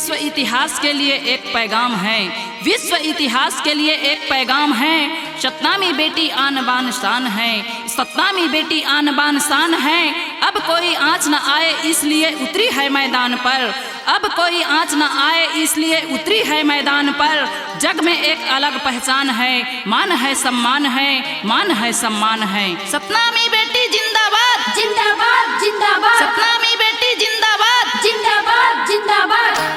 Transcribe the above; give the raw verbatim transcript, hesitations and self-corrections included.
विश्व इतिहास के लिए एक पैगाम है, विश्व इतिहास के लिए एक पैगाम है। सतनामी बेटी आन बान शान है, सतनामी बेटी आन बान शान है। अब कोई आँच न आए इसलिए उतरी है मैदान पर, अब कोई आँच न आए इसलिए उतरी है मैदान पर। जग में एक अलग पहचान है, मान है सम्मान है, मान है सम्मान है। सतनामी बेटी जिंदाबाद, जिंदाबाद जिंदाबाद सतनामी बेटी जिंदाबाद। जिंदाबाद जिंदाबाद